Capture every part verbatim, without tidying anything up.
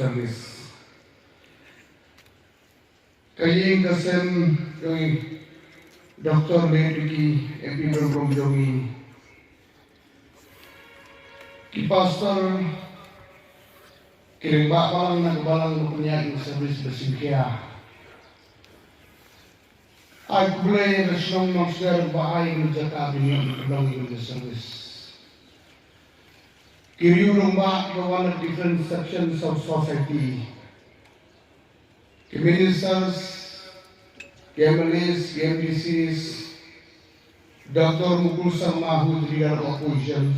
Service. Ka ïing ka sem jong i Doctor Late Ricky, M P Brum Brum jong i. Ki pastor, ki lyngba balang na ka balang ba pynïaid ïa ka service ba sngewkhia. Ai khublei ïa ka shnong Nongsder ba ai ïa ka jaka ban ïoh ban long ïa ka service. Ki riew rangbah kiba wan na different sections of society. Ki ministers, ki M L As, ki M D Cs, Doctor Mukul Sangma, who is leader of opposition,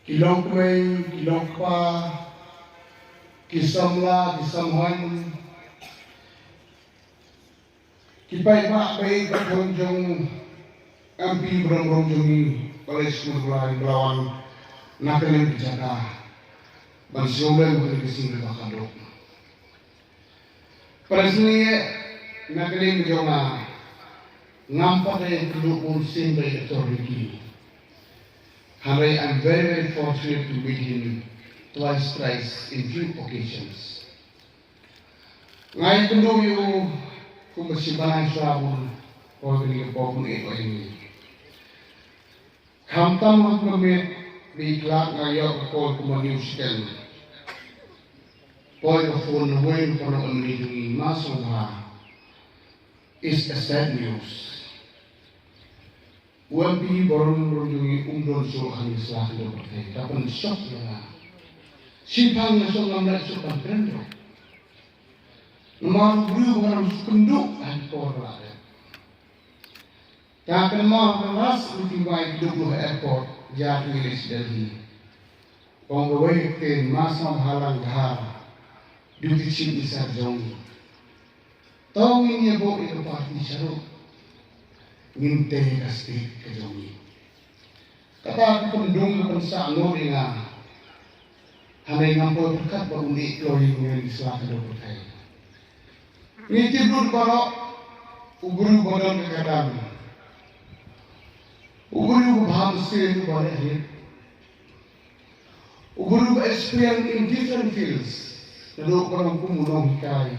ki longkmie, ki longkpa, ki samla, ki samhaiñ, ki paidbah ba ïeit ba khun jong M P Brum Brum jong ngi, ba leit sngewbha ïa ka ba la wan na ka liang ka jaka ban sngewlem ha ka sngi kaba khatduh. Para sngewbha na ka liang ka jong nga, ngam pat ïakynduh bun sien bad i Doctor Ricky. Hynrei I'm very, very fortunate to meet him twice, thrice in few occasions. Nga ïakynduh ïa u kumba shi bnai shuwa bun, poi kane ka por bun eh oi ni. Khamtam ha ka miet ba i khlad nga ïoh ka call kumba news channel. Poi ka phone na uwei u paralok M L A jong ngi, Ma Sangma. It's a sad news. U M P Brum Brum jong ngi um don shuh ha kane ka sla khyndew pyrthei. Ka pynshock ïa nga. Shiphang nga shu ngam leh shuh ban kren ruh. Namar u briew ba ngam shu kynduh ha ka por ba la dep. Te ha kane ka last meeting ba ngi kynduh ha airport, ïa ka ngi leit sha Delhi. Ong kawei ka ktien, Ma Sangma Langdhar, Deputy Chief Minister jong ngi. To ngin ïa buh ïa ka party sharum. Ngin tei ïa ka state ka jong ngi. Kata ka pyndung ka pynsah nud ïa nga. Hynrei ngam poi pyrkhat ba un ïeh kloi ïa ngi ha kane ka sla khyndew pyrthei. Ngi tip lut baroh u briew ba don ka kyrdan. U briew ba bha mynsiem, u ba leh rit. U briew ba experience in different fields. Naduh ba long kum u nonghikai.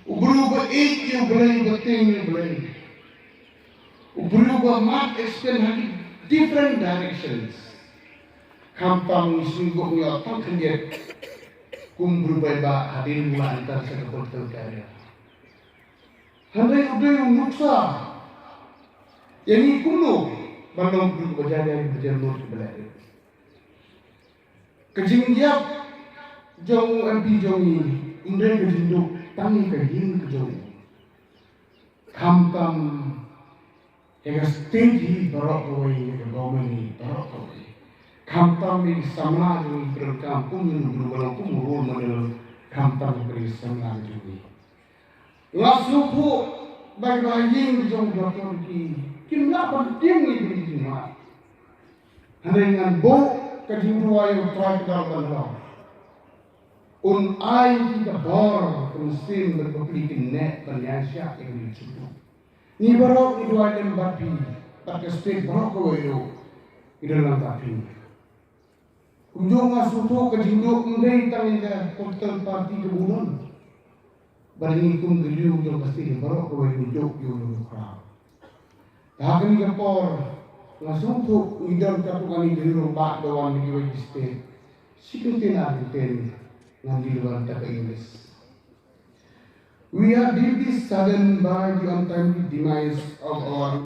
U briew ba ïeit ïa U Blei, ba tieng ïa U Blei. U briew ba mad experience ha ki different directions. Khamtam ngi sngewnguh ngi ïoh tang khyndiat kum u briew ba ïeit ba hadien u la enter sha ka political career. Hynrei u dei u nuksa ïa ngi kumno ban long u briew ba jan ïa ki ba jan lut ki ba leh. Ka jingïap jong u M P jong ngi ym dei ka jingduh tang ïa ka ïing ka jong u. Khamtam ïa ka state hi baroh kawei, ïa ka government hi baroh kawei. Khamtam ïa ki samla jong ngi, ki donkam kum ïa u briew ba long kum u role model, khamtam ïa ki samla jong ngi. Nga sngewthuh ba ki ba ïing jong u Doctor Ricky kim lah ban tieng ïa kine ki jingmut. Hynrei ngan buh ka jingduwai ïa U Trai Kynrad Banrap. Un ai ïa ki ka bor, ka mynsiem bad ka pli kine ban ïaishah ïa kane ka jingduh. Ngi baroh ngi duwai lem bad phi, bad ka state baroh kawei ruh ngi don lang bad phi. Kumjuh nga sngewthuh ka jingduh ym dei tang ïa ka political party kaba u don. Bad ngi kum ki riew jong ka state baroh kawei ngi duh ïa u, ïa u khraw. Te ha kane ka por nga sngewthuh ngi don katto katne ki riew rangbah ba wan na kiwei ki state. Shi kyntien ar kyntien ngan ïa wan da ka English. We are deeply saddened by the untimely demise of our